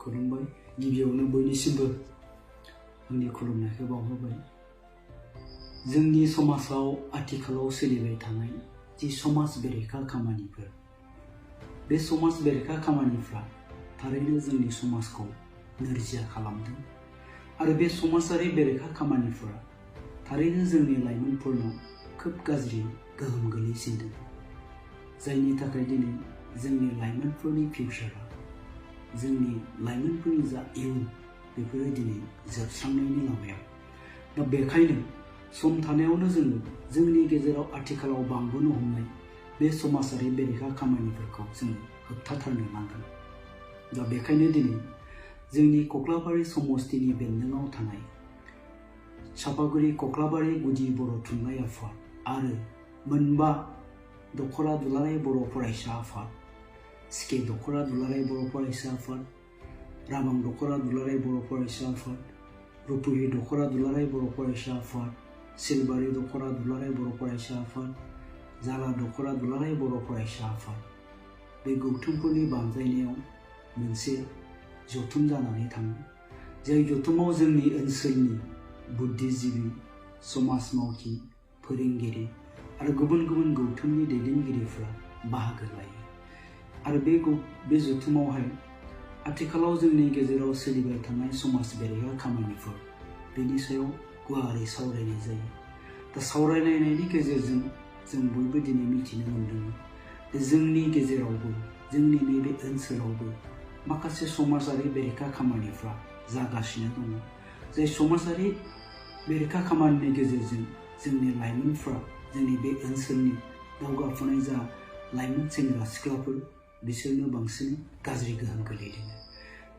खुलुमबाय गिबियावनो बयनिसिमबो आंनि खुलुमनायखौ बावहरबाय। जोंनि समाजाव आथिखालाव सोलिबाय थानाय जि समाज बेरेखा खामानिफोर, बे समाज बेरेखा खामानिफ्रा थारैनो जोंनि समाजखौ नोरजिया खालामदों आरो बे समाजारि बेरेखा खामानिफोरा थारैनो जोंनि लाइमोनफोरनाव खोब गाज्रि गोहोम गोलैसिनदों, जायनि थाखाय दिनै जोंनि लाइमोनफोरनि फिउचारा, जोंनि लाइमोनफोरनि जा इयुन, बेफोरो दिनै जोबस्रांनायनि लामायाव। दा बेखायनो सम थानायावनो जोङो जोंनि गेजेराव आथिखालाव बांबोनो हमनाय बे समाजारि बेरेखा खामानिफोरखौ जोङो होबथाथारनो नांगोन। दा बेखायनो दिनै जोंनि कक्लाबारि समस्तिनि बेन्दोङाव थानाय चापागुरि कक्लाबारि गुदि बर' थुनलाइ आफाद आरो मोनबा दख'रा दुलाराय बर' फरायसा आफाद, सिके दख'रा दुलाराय बर' फरायसा आफाद, राबां दख'रा दुलाराय बर' फरायसा आफाद, रुपुहि दख'रा दुलाराय बर' फरायसा आफाद, सिलबारि दख'रा दुलाराय बर' फरायसा आफाद, जाला दख'रा दुलाराय बर' फरायसा आफाद, बे गौथुमफोरनि बानजायनायाव मोनसे जथुम जानानै थाङो। जाय जथुमाव जोंनि ओनसोलनि बुद्धिजीबि, समाज मावथि, फोरोंगिरि आरो गुबुन गुबुन गौथुमनि दैदेनगिरिफ्रा बाहागो लायो। आरो बे जथुमावहाय आथिखालाव जोंनि गेजेराव सोलिबाय थानाय समाज बेरेखा खामानिफोर, बेनि सायाव गुवारै सावरायनाय जायो। दा सावरायलायनायनि गेजेरजों जों बयबो दिनै मिथिनो मोन्दों जे जोंनि गेजेरावबो, जोंनि नैबे ओनसोलावबो माखासे समाजारि बेरेखा खामानिफ्रा जागासिनो दङ। जाय समाजारि बेरेखा खामानिनि गेजेरजों जोंनि लाइमोनफ्रा, जोंनि बे ओनसोलनि दावगाफुनाय जा लाइमोन सेंग्रा सिख्लाफोर, बिसोरनो बांसिन गाज्रि गोहोम गोलैदों।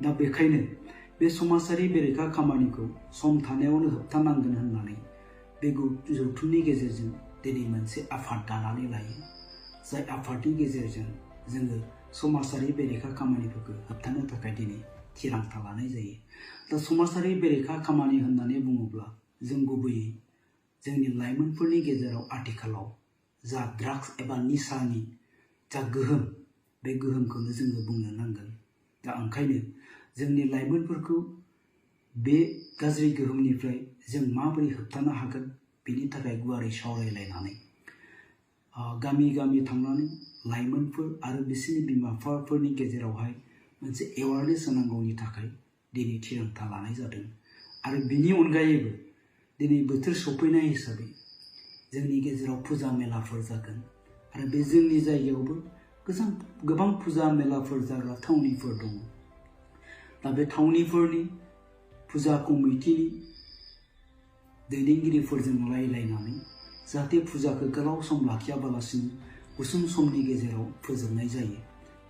दा बेखायनो बे समाजारि बेरेखा खामानिखौ सम थानायावनो होबथानांगोन होननानै बे जथुमनि गेजेरजों दिनै मोनसे आफाद दानानै लायो। जाय आफादनि गेजेरजों जोङो समाजारि बेरेखा खामानिफोरखौ होबथानो थाखाय दिनै थिरांथा लानाय जायो। दा समाजारि बेरेखा खामानि होननानै बुङोब्ला जों गुबैयै जोंनि लाइमोनफोरनि गेजेराव आथिखालाव जा ड्राग्स एबा निसानि जा गोहोम, बे गोहोमखौनो जोङो बुंनो नांगोन। दा ओंखायनो जोंनि लाइमोनफोरखौ बे गाज्रि गोहोमनिफ्राय जों माबोरै होबथानो हागोन, बेनि थाखाय गुवारै सावरायलायनानै गामि गामि थांनानै लाइमोनफोर आरो बिसोरनि बिमा बिफाफोरनि गेजेरावहाय मोनसे एवारनेस होनांगौनि थाखाय दिनै थिरांथा लानाय जादों। आरो बिनि अनगायैबो दिनै बोथोर सफैनाय हिसाबै जोंनि गेजेराव फुजा मेलाफोर जागोन आरो बे जोंनि जायगायावबो गोबां फुजा मेलाफोर जाग्रा थावनिफोर दङ। दा बे थावनिफोरनि फुजा कमिटिनि दैदेनगिरिफोरजों रायलायनानै जाहाथे फुजाखौ गोलाव सम लाखियाबालासिनो गुसुं समनि गेजेराव फोजोबनाय जायो,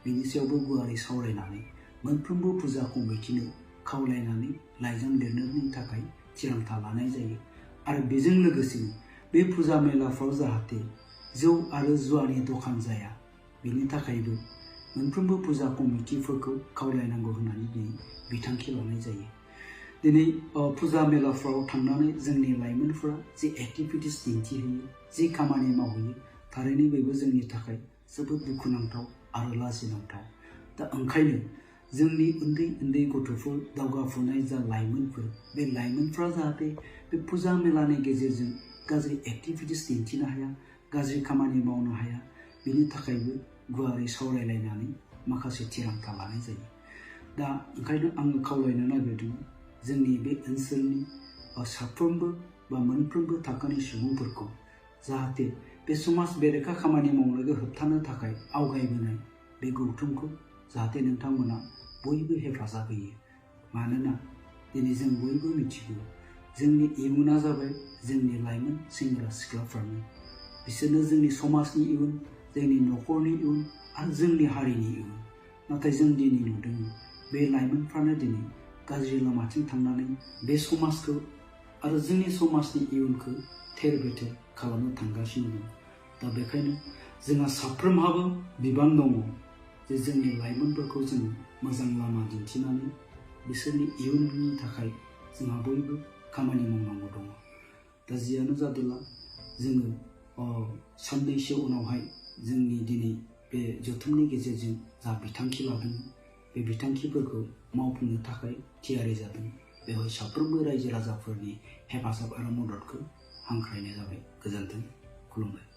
बेनि सायावबो गुवारै सावरायनानै मोनफ्रोमबो फुजा कमिटिनो खावलायनानै लाइजाम लिरनायनि थाखाय थिरांथा लानाय जायो। आरो बेजों लोगोसेनो बे फुजा मेलाफ्राव जाहाथे जौ आरो जुवानि दखान जाया, बेनि थाखायबो मोनफ्रोमबो फुजा कमिटिफोरखौ खावलायनांगौ होननानै दिनै बिथांखि लानाय जायो। दिनै फुजा मेलाफ्राव थांनानै जोंनि लाइमोनफोरा जि एक्टिभिटिस दिन्थिहैयो, जि खामानि मावहैयो, थारैनो बेबो जोंनि थाखाय जोबोद दुखुनांथाव आरो लाजिनांथाव। दा ओंखायनो जोंनि उन्दै उन्दै गथ'फोर, दावगाफुनाय जा लाइमोनफोर, बे लाइमोनफ्रा जाहाथे बे फुजा मेलानि गेजेरजों गाज्रि एक्टिभिटिस दिन्थिनो हाया, गाज्रि खामानि मावनो हाया, बेनि थाखायबो गुवारै सावरायलायनानै माखासे थिरांथा लानाय जायो। दा ओंखायनो आङो खावलायनो नागिरदों जोंनि बे ओनसोलनि साफ्रोमबो बा मोनफ्रोमबो थाखोनि सुबुंफोरखौ जाहाथे बे समाज बेरेखा खामानि मावनायखौ होबथानो थाखाय आवगायबोनाय बे गौथुमखौ जाहाथे नोंथांमोना बयबो हेफाजाब होयो। मानोना दिनै जों बयबो मिथिगौ जोंनि इयुना जाबाय जोंनि लाइमोन सेंग्रा सिख्लाफ्रानो। बिसोरनो जोंनि समाजनि इयुन, जोंनि न'खरनि इयुन आरो जोंनि हारिनि इयुन। नाथाय जों दिनै नुदों बे लाइमोनफ्रानो दिनै गाज्रि लामाथिं थांनानै बे समाजखौ आरो जोंनि समाजनि इयुनखौ थेर बेथेर खालामनो थांगासिनो दं। दा बेखायनो जोंहा साफ्रोमहाबो बिबान दङ जे जोंनि लाइमोनफोरखौ जोङो मोजां लामा दिन्थिनानै बिसोरनि इयुननि थाखाय जोंहा बयबो खामानि मावनांगौ दङ। दा जियानो जादोला जोङो साननैसो उनावहाय जोंनि दिनै बे जथुमनि गेजेरजों जा बिथांखि लादों बे बिथांखिफोरखौ मावफुंनो थाखाय थियारि जादों। बेवहाय साफ्रोमबो रायजो राजाफोरनि हेफाजाब आरो मददखौ हांख्रायनाय जाबाय। गोजोन्थों, खुलुमबाय।